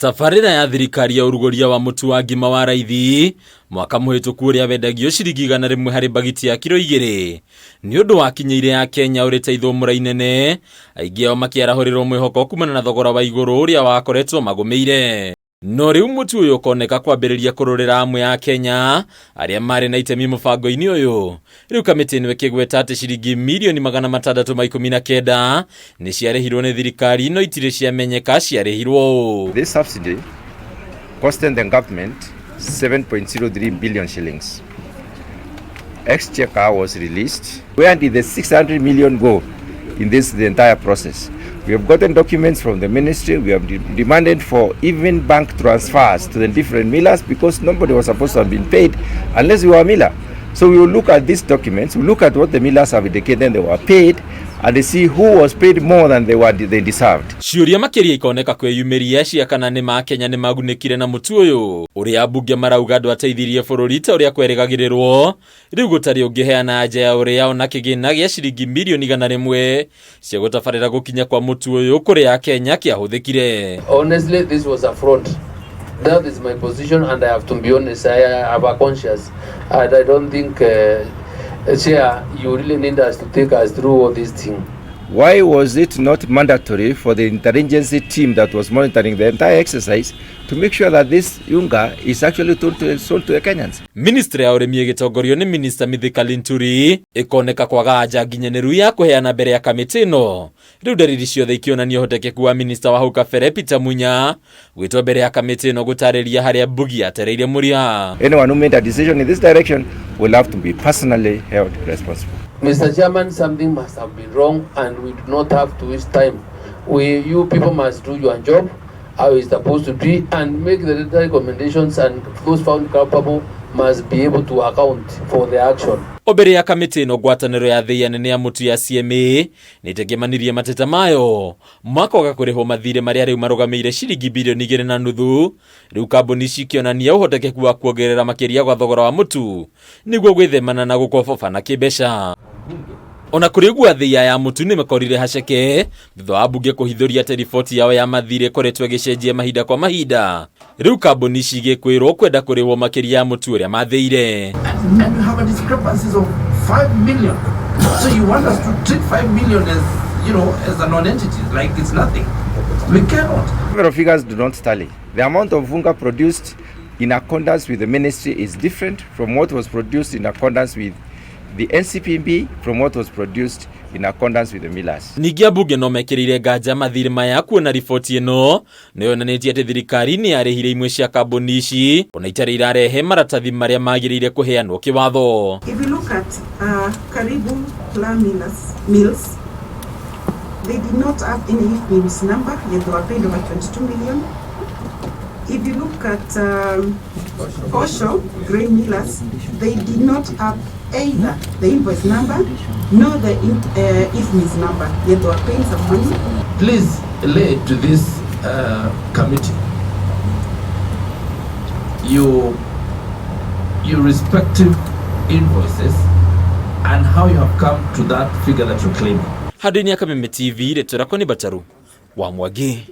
Tabarĩra ya thirikari ya ũrugũria wa mũtu wa ngima wa raithi mwaka mũhĩtũku ũrĩa wendagio ciringi 100 harĩ mbagiti ya kiro 2 nĩ ũndũ wakinyĩire ya Kenya ũrĩ ta ithũmũra inene, aingĩ ao makĩarahũrĩrwo mwĩhoko kumana na thogora wa igũrũ ũrĩa wakoretwo magũmĩire. No rĩu mũtu ũyũ ũkoneka kwambĩrĩria kũrũrĩra amwe a Kenya arĩa marĩ na itemi mũbango-inĩ ũyũ. Rĩu kamĩtĩ ĩno ĩkĩgweta atĩ ciringi mirioni 619 nĩ ciarĩhirwo nĩ thirikari no itirĩ ciamenyeka ciarĩhirwo ũũ. This subsidy costed the government 7.03 billion shillings. Exchequer was released. Where did the 600 million go in this the entire process? We have gotten documents from the ministry. We have demanded for even bank transfers to the different millers because nobody was supposed to have been paid unless you were a miller. So we will look at these documents, we look at what the millers have indicated they were paid, and see who was paid more than they deserved. Ciũria makĩria ikoneka kwĩyumĩria cia kana nĩ ma Kenya nĩ magunĩkire na mũtu ũyũ ũrĩa ambunge marauga ndwateithirie bũrũri ta ũrĩa kwerĩgagĩrĩrwo. Rĩu gũtarĩ ũngĩheana anja ya ũrĩa ona kĩgĩna gĩa ciringi mirioni 100 cia gũtabarĩra gũkinya kwa mũtu ũyũ kũrĩ a Kenya kĩahũthĩkire. Honestly, this was a fraud. That is my position, and I have to be honest. I have a conscience, and I don't think, Chair, you really need us to take us through all this thing. Why was it not mandatory for the interagency team that was monitoring the entire exercise to make sure that this unga is actually sold to the Kenyans? Ministry ya ũrĩmi ĩgĩtongorio nĩ Minista Mithika Linturi ĩkoneka kwaga anja nginyanĩru ya kũheana mbere ya kamĩtĩ ĩno. Rĩu ndariri ciothe ikĩonania ũhotekeku wa minista wa hau kabere Peter Munya gwĩtwo mbere ya kamĩtĩ ĩno gũtarĩria harĩa Mbugi yatereire mũrĩa. Anyone who made a decision in this direction will have to be personally held responsible. Mr. Chairman, something must have been wrong, and we do not have to waste time. You people must do your job how it's supposed to be and make the recommendations, and those found culpable must be able to account for the action. O mbere ya kamĩtĩ ĩno, ngwatanĩro ya thĩi nene ya mũtu ya CMA nĩ ĩtengemanirie mateta mayo makoga kũrĩhwo mathirĩ marĩa rĩu marũgamĩire ciringi birioni 2.5. Rĩu kambuni ici ikĩonania ũhotekeku wa kuongerera makĩria gwa thogora wa mũtu nĩguo gwĩthemana na gũkoboba na kĩmbeca. Ona kũrĩ ũguo, athĩi aya a mũtu nĩ makorire haceke thutha wa mbunge kũhithũria atĩ riboti yao ya mathirĩ ĩkoretwo ĩgĩcenjia mahinda kwa mahinda. Rĩu kambuni ici igĩkwĩrwo kwenda kũrĩhwo makĩria ya mũtu ũrĩa mathĩire. And you have a discrepancies of 5 million. So you want us to treat 5 million as a non-entity, like it's nothing. We cannot. Several figures do not tally. The amount of unga produced in accordance with the ministry is different from what was produced in accordance with the NCPB, from what was produced in accordance with the millers. Ningĩ ambunge no mekĩrĩire nganja mathirĩ maya kuona riboti ĩno nĩ yonanĩtie atĩ thirikari nĩ yarĩhire imwe cia kambuni ici ona itarĩ irarehe maratathi marĩa magĩrĩire kũheanwo kĩwatho. If you look at Karibu Flour Mills, they did not have any IFMIS number, yet they were paid over 22 million. If you look at Osho Grain Millers, they did not have either the invoice number nor the IFMIS number, yet they were paying some money. Please lay to this committee your respective invoices and how you have come to that figure that you're claiming. Handũ-inĩ ya Kameme TV, rĩtwa rĩakwa nĩ Bataru wa Mwangi.